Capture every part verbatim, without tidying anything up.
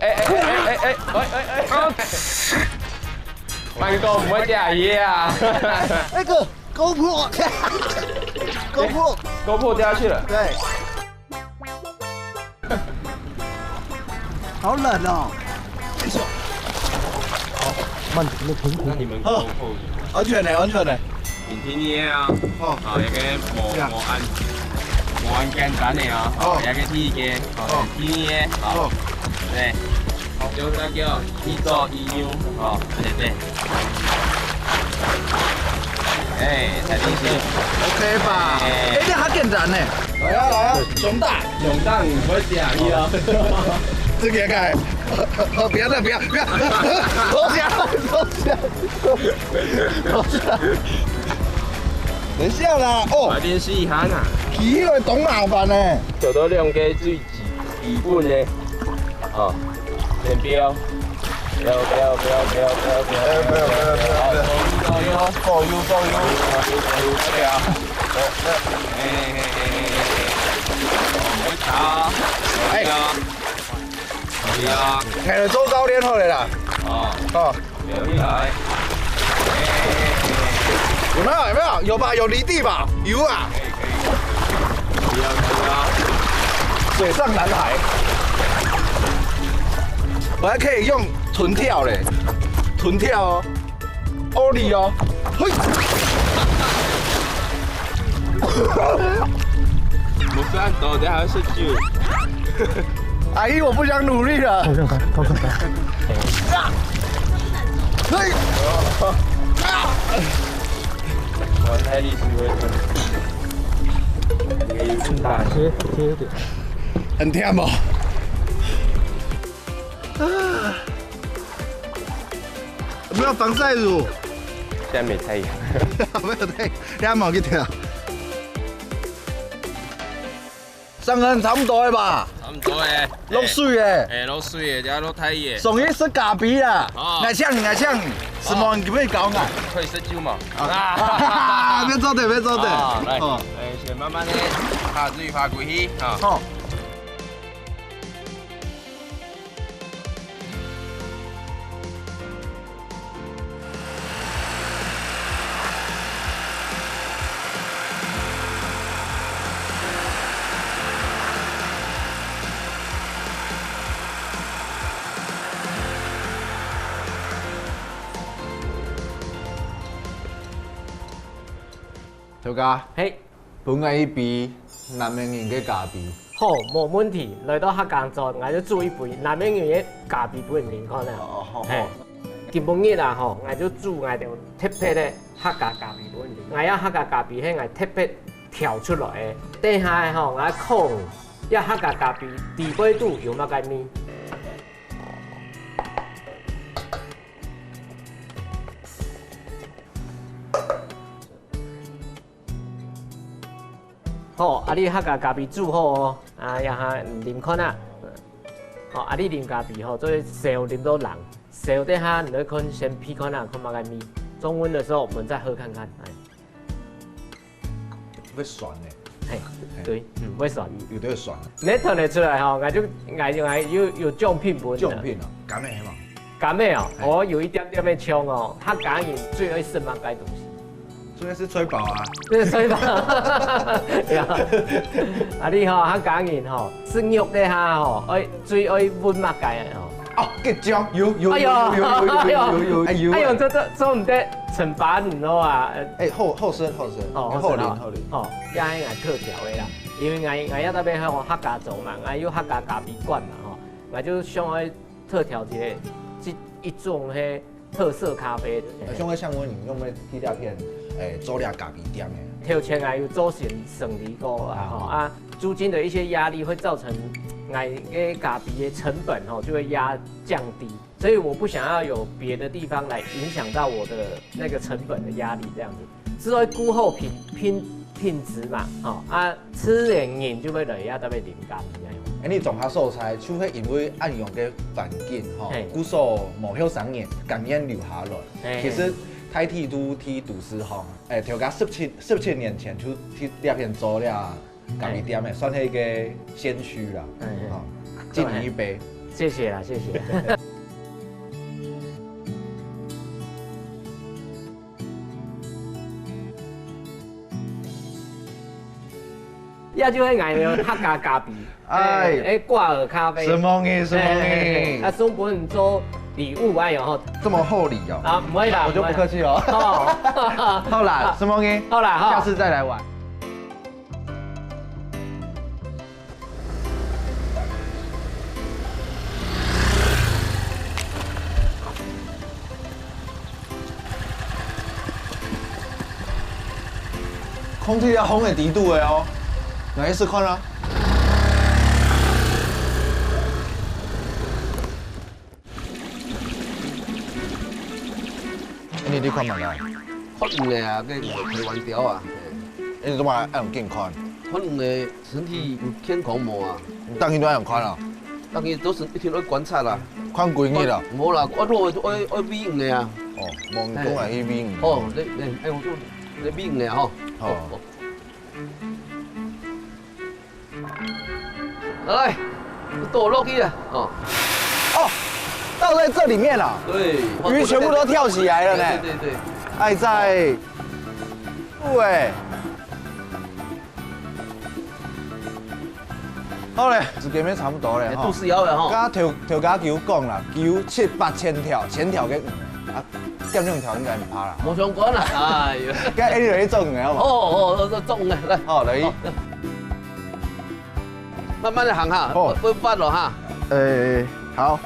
哎哎哎哎哎哎哎哎！慢講，毋會掉魚啊！那个GoPro，GoPro，GoPro掉下去了。对，好冷哦。哎呦，好，慢点，那平平。那你们 GoPro 安全的，安全的。你听你的啊，哦，好，一个无这样无按无按简单的啊，哦一个第一个，好哦，听你的，好哦，，对，就那个一左一右，好，对对对，哎，才进去，OK吧？哎哎，这还简单呢。来啊来啊，熊大，熊大你会讲一啊，这个看，不要再不要不要，收起来收起来收起来。等一下啦，哦，快点试一下呐，皮会懂麻烦呢。找到两个最基本的，哦，先不要，不要不要不要不要不要不要不要，没有没有没有没有没有，好，左右左右。左右左右，对啊。哎，哎，哎，哎，哎，我查。哎对啊，对啊，开了周遭连好了啦，哦，哦，留下来。有没有？有没有？有吧？有离地吧？有啊。不要，不要。水上男孩。我还可以用臀跳嘞，臀跳哦，欧里哦，嘿。我不要抖，等下会睡觉。阿姨，我不想努力了。高兴高兴。嘿。我太力气会很，可以打。切切一点。很甜吗？啊，有没有防晒乳？现在没太阳。没有太阳，你还没有去调。上岸差不多了吧？差不多诶。落水诶。哎，落水诶，等下落太阳。上去食咖啡啦。哦。𠊎請你，𠊎請你，什么你可以搞俺？可以喝酒嘛？啊，别走的，别走的。啊，来，哦。哎，先慢慢的，下水爬过去啊。好。 头家，嘿。分𠊎一杯南美人个咖啡。好，無問題。來到客家庄，𠊎就煮一杯南美人个咖啡分你啉看啊。哦，好，嘿。好。今晡日啊，吼，𠊎就煮𠊎兜特別个客家咖啡分你。𠊎个客家咖啡係𠊎特別調出來个。等下吼，𠊎看這客家咖啡底背肚有麼个味。 好，啊，你客家咖啡煮好哦，啊，這下啉看啊。好，啊，你啉咖啡吼，做得燒啉到冷，燒等下你愛看先鼻看啊，看麼个味。中溫的時候我們再喝看看，哎。會酸呢。嘿，嘿。對，嗯，會酸。有，有點酸。你吞得出來吼，𠊎就，𠊎就，𠊎有，有獎品分你。獎品哦，甘的係無？甘的哦，嘿。哦，有一點點个嗆哦，客家人最愛食麼个東西？ 主要係菜包啊。這个菜包。對啊。啊，你吼，客家人吼，食肉个哈吼，愛，最愛搵麼个吼？哦，桔醬，有，有，哎喲，有，有，有，有，有，有，哎喲。哎喲，這，這，這毋得，陳八五咯啊。哎，好，好食，好食，哦，好食啊。好啉，好啉。哦，這係𠊎特調个啦，因為𠊎，𠊎這邊還有客家庄嘛，𠊎有客家咖啡館嘛吼，𠊎就想愛 特調一个，這一種个特色咖啡。啊，像个請問你有無去這片，誒，做這咖啡店个？頭前𠊎有做生，生理過啊，吼，啊，租金的一些壓力會造成𠊎个咖啡的成本吼，就會壓，降低。所以我不想要有別的地方來影響到我的那個成本的壓力，這樣子。 所以顧好品，品，品質嘛，吼，啊，自然人就會來這搭位啉咖啡恁樣。哎，你庄下所在，就係因為恁樣个環境，吼，嘿。故所無後生人甘願留下來。嘿，其實，嘿。大體都在都市吼，哎，頭家十七，十七年前就在這片做了咖啡店个，嘿。算係一个先驅啦，嘿，嘿。吼，敬你一杯。謝謝啦，謝謝。這就係𠊎个客家咖啡，哎。哎，哎，掛耳咖啡。承蒙你，承蒙你。哎，哎，哎，啊，送分你做禮物，哎喲，吼。這麼厚禮哦。啊，毋會啦，我就不客氣了。毋會啦。哦。好啦，承蒙你。好啦，好。下次再來玩。 空氣要烘个底肚个哦，來試看啊。哎，你，你看嘛啦。發炎个啊，該个台灣鳥啊。哎，你做麼个恁緊看？發炎个 身體有健康無啊？你當今都愛用看啊？當今都係一定愛觀察啦。看幾日了？無啦，我落去愛，愛喂養个啊。哦，無你講來去喂養。哦，你，你，哎，我講，你喂養个啊，吼。好。哦，哦。來，倒落去啊，哦。哦，倒在這裡面了。對。魚全部都跳起來了呢。對，對，對，對。哎，在喂，好咧，時間也差不多咧吼。欸，肚屎枵咧吼。剛剛頭頭家佢講啦，佢有七八千條，千條个魚啊，點兩條應該毋怕啦。無相干啦，哎喲。該恁樣來做魚个好無？哦哦，做魚个，來。好，來。好。慢慢仔行哈，好。會，會滑落哈。欸，好，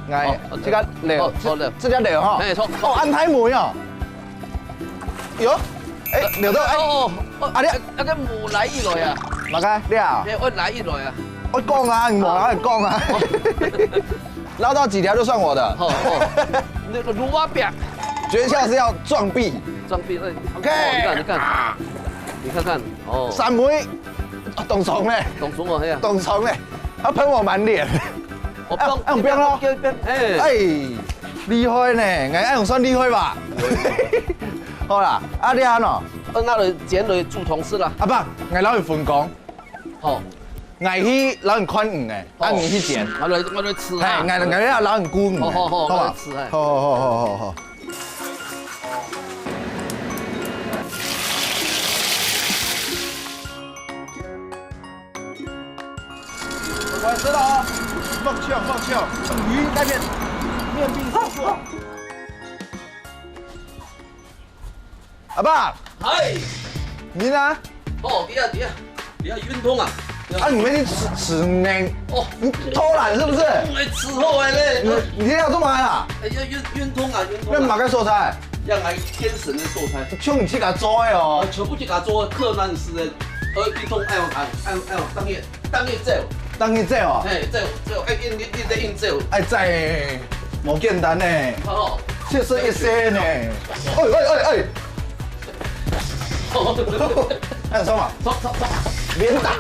來，哦，這個料，好，好了。這，這個料吼。欸，好。哦，恁大尾哦。 喲，欸，留到，欸，哦，哦，哦，啊，你啊，啊，該無來一來啊。麼个？你啊？欸，我來一來啊。我講啊，你無來講啊。撈到幾條就算我的。好，好。那個滷肉餅。訣竅是要撞壁。撞壁，欸。OK。哦，你看，你看，你看看，哦。三尾，哦，當重嘞。當重哦，嘿啊。當重嘞，他噴我滿臉。哦，不用，啊，啊，不用咯。不用，不用，欸。欸，厲害呢，哎，哎，算厲害吧？好啦，啊，你安喏？呃，那就剪落煮湯食啦。阿爸，𠊎摎你分工。好。𠊎去摎你看魚个，啊，好。你去剪。我來，我來試啊。嘿，𠊎，𠊎要摎你顧魚个，好好好，好吧？我來試，嘿。好，好，好，好，好，好。 我知道啊，放枪，放枪，鱼那边面壁上坐。阿爸，嗨。你呢？哦，對啊，對啊，對啊，運動啊。對啊。啊，你們去吃，吃呢？哦。你偷懶是不是？我吃好了嘞。你，你要幹嘛呀？哎呀，運，運動啊，運動啊。那麼个素材？要來健身个素材。像你自家做的哦。啊，全部自家做的，困難死人。呃，運動愛用，愛用，愛用，當然。 當日走。當日走哦？嘿，走，走，哎，你，你，你得硬走。哎，在，無簡單呢。哦。七十一歲呢。哎，哎，哎，哎。哦。哎，什麼？走，走，走。連打。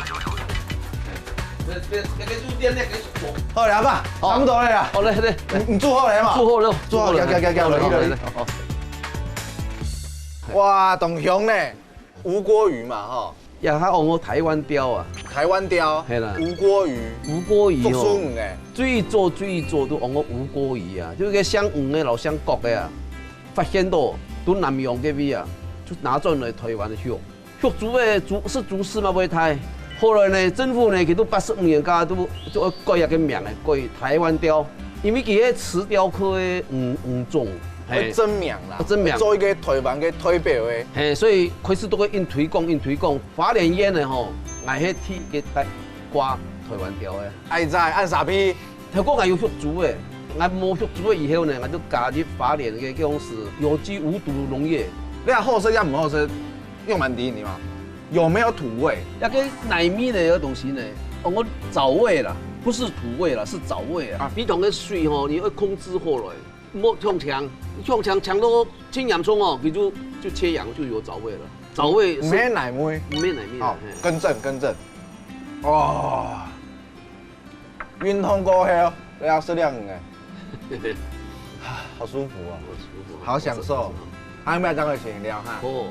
別，別，別，別，別，別，別，好了吧？好。差不多了啦。好嘞，好嘞。你，你煮好了嘛？煮好了，煮好了，煮好了，來，來，來，來，好，來，來，來。好。哇，當香呢。 吳郭魚嘛，吼。呀，佢安到台灣鯛啊。台灣鯛，係啦。吳郭魚，吳郭魚吼，福壽魚欸。最早最早都安到吳郭魚啊，就係該姓吳个摎姓郭个啊，發現到在南洋該位啊，就拿轉來台灣畜。畜豬个豬，食豬屎嘛會大。後來呢，政府呢，佢都八十五年間都，就愛改一個名來改台灣鯛，因為佢係慈鯛科个魚，魚種。 嘿。愛正名啦，愛正名。做一個台灣个代表个。嘿，所以開始都會硬推廣，硬推廣。花蓮縣个吼，𠊎係第一個帶掛台灣鯛个。哎在，恁沙鼻。頭過𠊎有畜豬个，𠊎無畜豬个以後呢，𠊎就加入花蓮个，叫做有機無毒農業。你看好食也毋好食，用蠻低你嘛。有沒有土味？那個泥味个東西呢，哦，我藻味啦，不是土味啦，是藻味啊。啊。你同个水吼，你愛控制好來。 莫嗆嗆，嗆嗆嗆到盡嚴重哦，佢就，就缺氧，就有藻味了。藻味係毋係泥味。毋係泥味，哦，嘿。更正，更正。哦，運動過後，這樣食兩魚欸。啊，好舒服哦，好舒服，好享受。好，好，好。還有沒有跟我一起聊哈？哦。